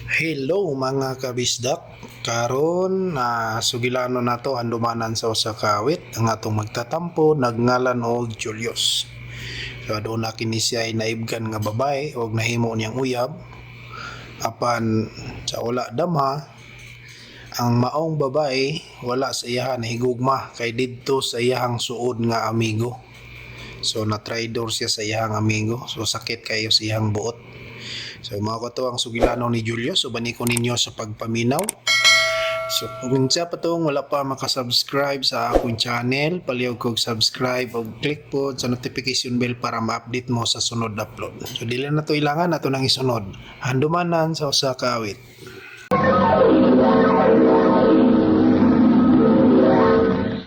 Hello mga kabisdak. Karon na sugilano nato handumanan sa usa ka awit ang atong magtatampo nagngalan og Julius. So aduna kini siya ay naibgan nga babae og nahimo niyang uyab. Apan sa wala damha, ang maong babae wala sa iyaha nahigugma kay didto sa iyahang suod nga amigo. So na-traidor siya sa iyahang amigo. So sakit kayo sa iyahang buot. So mao kato ang sugilano ni Julius. So ko ninyo sa pagpaminaw. So kung siya pa tong wala pa makasubscribe sa akong channel, palihog kog subscribe o click po sa notification bell para ma-update mo sa sunod upload. So dili na to ilangan, ato nang isunod. Handumanan sa usa ka awit.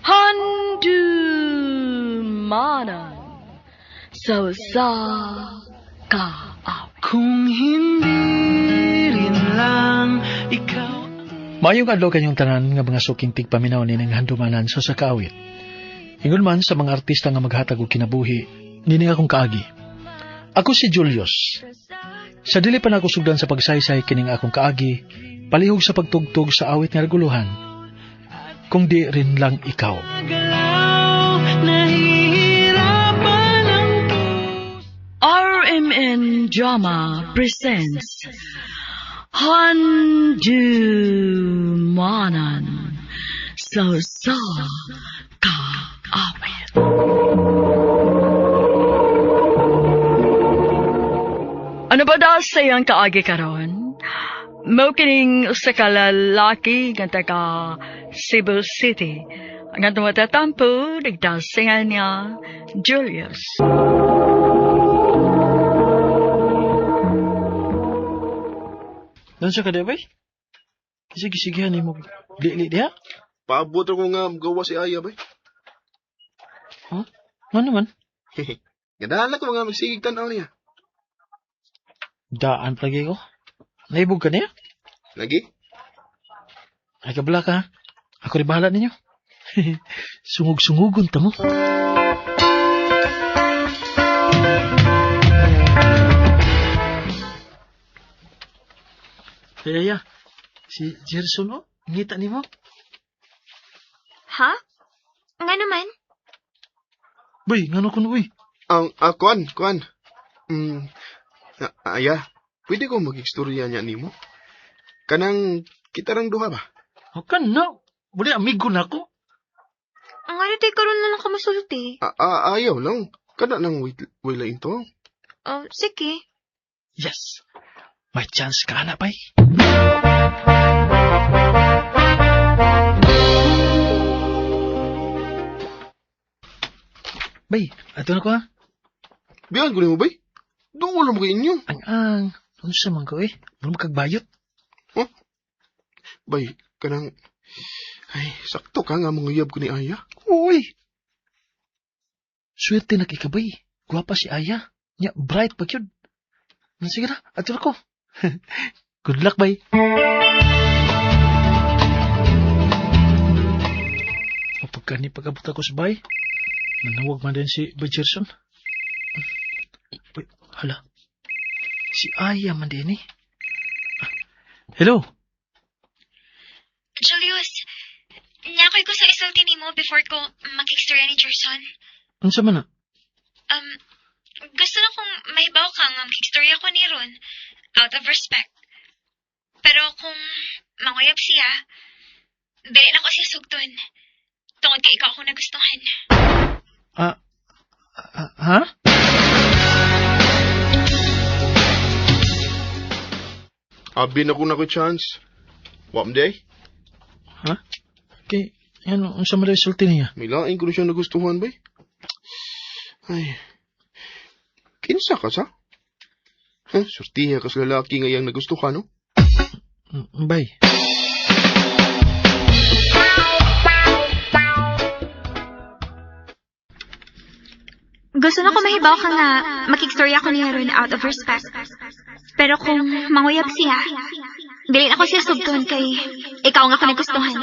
Handumanan sa usa ka awit. Kung hindi rin lang ikaw. Maayong adlaw kanyong tanan nga mga suking tigpaminaw nining handumanan sa sakaawit. Ingon man sa mga artista nga maghatag og kinabuhi, nining akong kaagi. Ako si Julius. Sa dili pa nako sugdan sa pagsaysay kining akong kaagi, palihog sa pagtugtog sa awit nga reguluhan. Kung di rin lang ikaw. Galaw, nahihirapan ang puso. RMN Drama presents Handumanan sa usa ka awit. Ano ba daw sa iyang kaagi karon? Mao kining usa ka lalaki nga taga Cebu City. Ang atong matatampo, nagdasingan niya, Julius. Doon sa kadabay? Sige, sige, mo. Dili diha? Paabot ako nga gawa si Aya bay. Huh? Ano naman? Ganahan ko nga magsigig tan-aw niya. Daan palagi ko. Naibog ka niya? Lagi? Ay, kabala ka, ha? Ako rin bahala ninyo. Sungog-sungugon ta mo. Ay, ay, si Gerson, oh. Ngita ni mo. Ha? Nga naman? Bay, ngano ko na, uy. Ang kuan, kuan. Aya, pwede ko mag-istorya niya nimo? Kanang kita rang duha ba? O ka na. Muli, amigo na ako. Ang ano tayo karon na lang ka masulti. Ayaw lang. Kada nang wait, wala ito. Oh, sige. Yes. May chance ka na, bay. Bay, ato na ko, ha? Biyan ko nimo bay. Doon mo kay inyo. Ang-ang. Ano sa man ko, eh? Ano makagbayot? Bay, kanang ay, sakto ka nga manguyab ko ni Aya. Uy! Swerte na kay kabay. Gwapa si Aya. Nya, bright pa yun. Sige na, ato na ko. Good luck, bay. Kapag ka ni pag-abot ako sa bay, nanawag man din si Bay Gerson. Uy, hala. Si Aya man din eh. Hello? Julius, niyakoy ko sa isulti nimo before ko makikstorya ni Gerson. Unsa man na? Gusto na kong mahibaw ka nga makikstorya ko ni Ron out of respect. Pero kung manguyab siya, dili na ko siya sugton. Tungod kay ikaw ako nagustuhan. Ha? Abi na ko na ko chance. Wa man day. Ha? Kay, yan, unsa man daw isulti niya? May laing ko na siya nagustuhan bay. Ay. Kinsa ka sa? Huh? Surtiya ka sa lalaki nga iyang nagustuhan, no? Bay. Gusto na ko mahibaw ka nga makikstorya ko ni Ron out of respect. Pero kung manguyab siya, dili na ko siya sugton kay ikaw nga ako nagustuhan.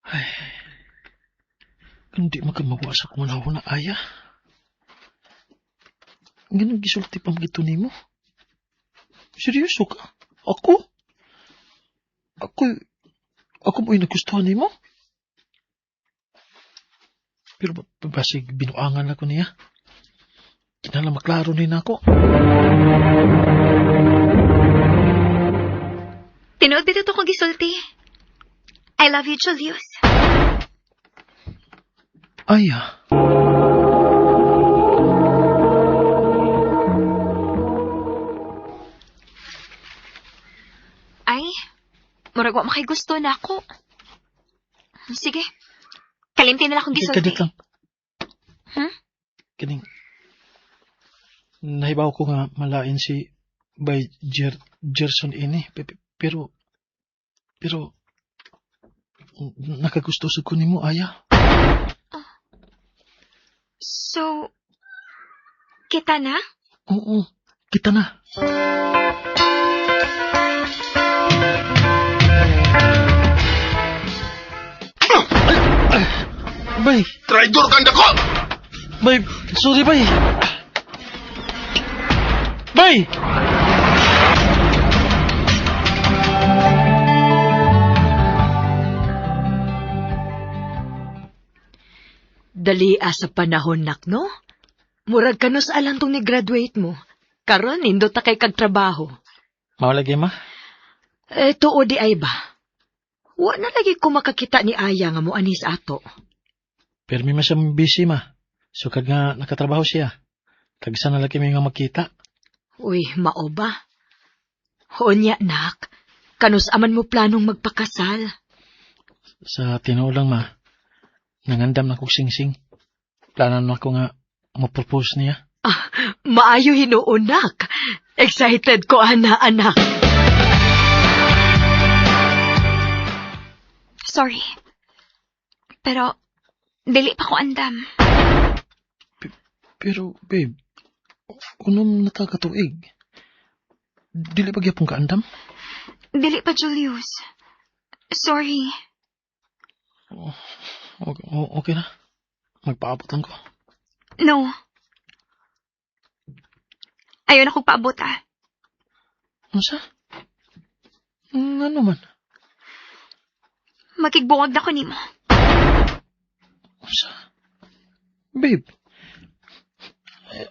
Ay, hindi magkamawa sa kung na Aya. Ganun gisulti pa magito nimo. Seryoso ka? Ako? Ako mo'y nagustuhan nimo? Pero basig binuangan ako niya. Kinahanglan maklaro ni nako. Tinuod bitaw to kong gisulti. I love you, Julius. Ay, ah. Ay, murag wa makay gusto na ako. Sige. Kalimti na lang akong gisulti. Kadit lang. Hmm? Kining, nahibaw ko nga malain si by Gerson ini. Pero, nakagusto sa ko nimo, Aya. So, kita na? Oo, kita na. Bay, Traidor kang dako! bay, sorry bay. Bay! Dali sa panahon nak, no? Murag kanus alang tong ni-graduate mo. Karon nindot ta kay kag trabaho. Mao lagi ma. Eh, tuo di ay ba? Wa na lagi ko makakita ni Aya nga mo anis ato. Pero may siya busy ma. Sukad nga nakatrabaho siya. Tagsa na lagi may nga makita. Uy, mao ba? Unya, nak. Kanus aman mo planong magpakasal. Sa tinuod lang ma, nangandam na kog singsing. Plano na ako nga mo-propose niya. Ah, maayo hinuon, nak. Excited ko, ana, anak. Sorry. Pero, dili pa ko andam. Pero, babe, unom na ta katuig. Dili pa gyapon ka andam? Dili pa, Julius. Sorry. Okay, okay na. Magpaabot lang ko. No. Ayaw na kong paabot, ah. Unsa? Ano man? Makigbuwag na ko nimo. Unsa? Babe.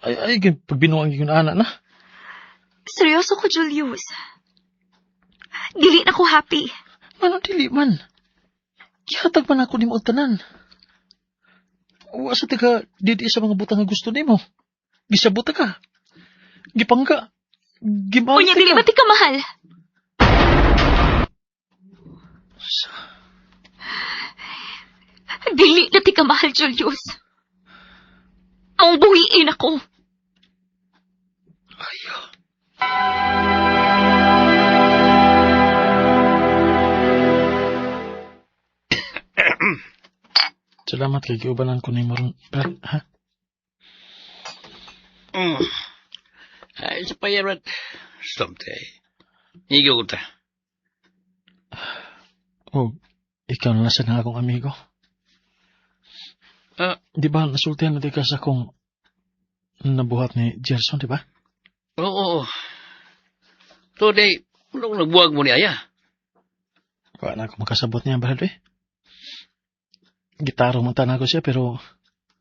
Ay, ay, pagbinuang yung anak na. Seryoso ko, Julius. Dili na ko happy. Mano dili man. Gihatag man ako nimo og tanan. Wa sa tiga didi sa mga butang nga gusto nimo. Gisabot ka. Gipangga. Gimawit Unya, dili ba ti ka mahal? Sa, Dili na ti ka mahal, Julius. Mong buhiin ako. Ayaw. Salamat kay giubanan ko nimo ron, Brad, ha? Ay, sa paya, Brad. Stop, tay. Higaw ko ta. Oh, ikaw na nasa na akong amigo. Ah. Di ba nasultihan na di ka sa akong nabuhat ni Gerson, di ba? Oo, oo. Today, ano kung nagbuwag mo ni Aya? Wala na ako makasabot niya, Brad, eh. Gitaro man tanan ko siya, pero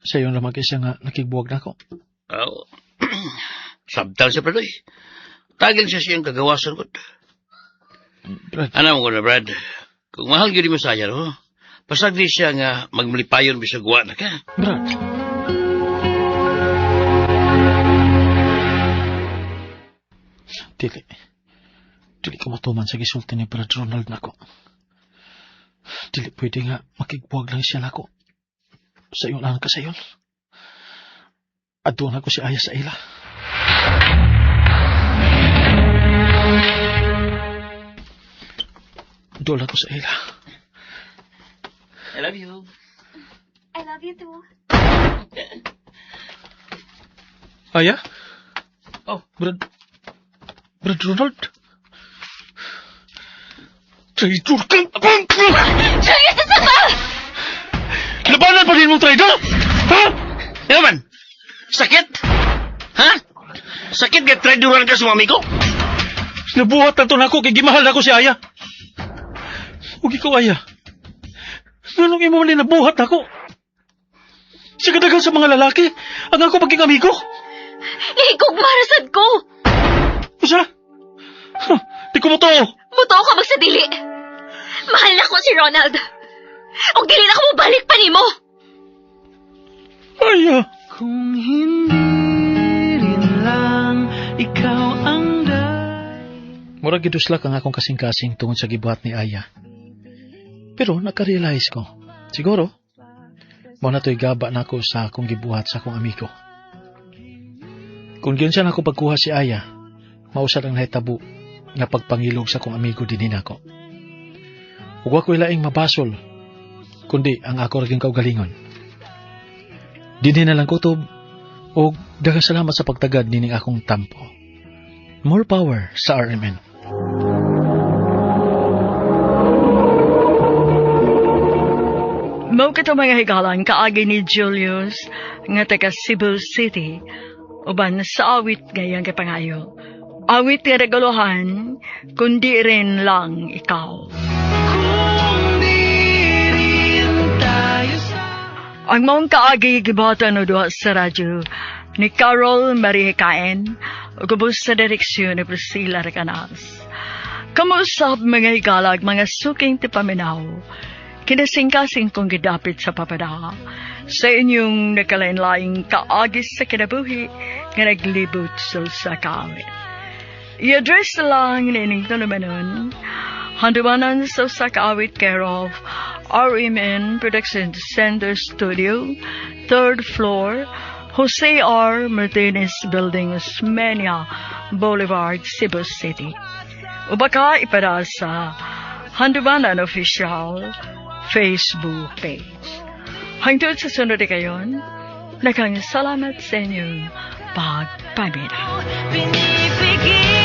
sa iyo lamang siya nga nakigbuwag na ako. Oo. Sabtal siya, Brad, eh. Tagil siya siyang kagawasan ko. Brad, Ano mo ko na, Brad? Kung mahal gyud mo sa Aya, no? Pasagdi siya nga magmalipayon bisag wa na ka. Brad. Dili. Dili ko matuman sa gisulti ni Brad Ronald nako. Dili pwede nga makigbuwag lang siya nako. Sa iyon lang ka sa iyon. Adto na ko si Aya sa ila. Doon ako sa ila. I love you. I love you too. Aya? Oh. Brad Ronald? Traitor ka! Julius, asa ka? Labanan pa din mong traitor! Ha? Ano man? Sakit? Ha? Sakit ka traidoran ka sa mga amigo? Nabuhat na to nako kay gimahal nako si Aya. Ug ikaw, Aya. Nganong imo man nabuhat nako? Sa kadaghan sa mga lalaki, ang ako maging amigo. Nahigugma ra sad ko. Usa? Huh, di ko motoo. Motoo ka magsadili. Mahal na ko si Ronald. Og dili na ko mobalik pa nimo. Aya. Kung hindi rin lang ikaw ang Murag giduslak ang akong kasing-kasing tungod sa gibuhat ni Aya. Pero nakarealize ko, siguro, mao na to'y gaba nako sa akong gibuhat sa akong amigo. Kung giunsa nako pagkuha si Aya, mao sad ang nahitabo nga pagpangilog sa akong amigo dinhi nako. Ug wa ko'y laing mabasol, kundi ang ako ra gyung kaugalingon. Dinhi na lang kutob, ug daghang salamat sa pagtagad nining akong tampo. More power sa RMN. Mao kato, mga higalan, kaagi ni Julius nga taga Cebu City uban sa awit nga iyang gipangayo. Awit nga naguluhan, "Kundi Rin Lang Ikaw." Kung di rin tayo sa Ang maong kaagi gibuhatan o duha sa radyo ni Carol Marie Caen ug ubos sa direksyon ni Priscilla Recanas. Kamusta, mga higalag, mga suking tipaminaw? Kinasingkasing kong gidapit sa papada sa inyong nakalain-laing kaagi sa kinabuhi nga naglibot sa kaawit. I-address lang nining tulumanon, Handumanan sa Usa Ka Awit, care of RMN Production Center Studio, third floor, Jose R. Martinez Building, Osmeña Boulevard, Cebu City. O baka ipada sa Handumanan Official Facebook page. Hangtod sa sunod kayon, daghang salamat sa inyong pagpaminaw. Pinipigil.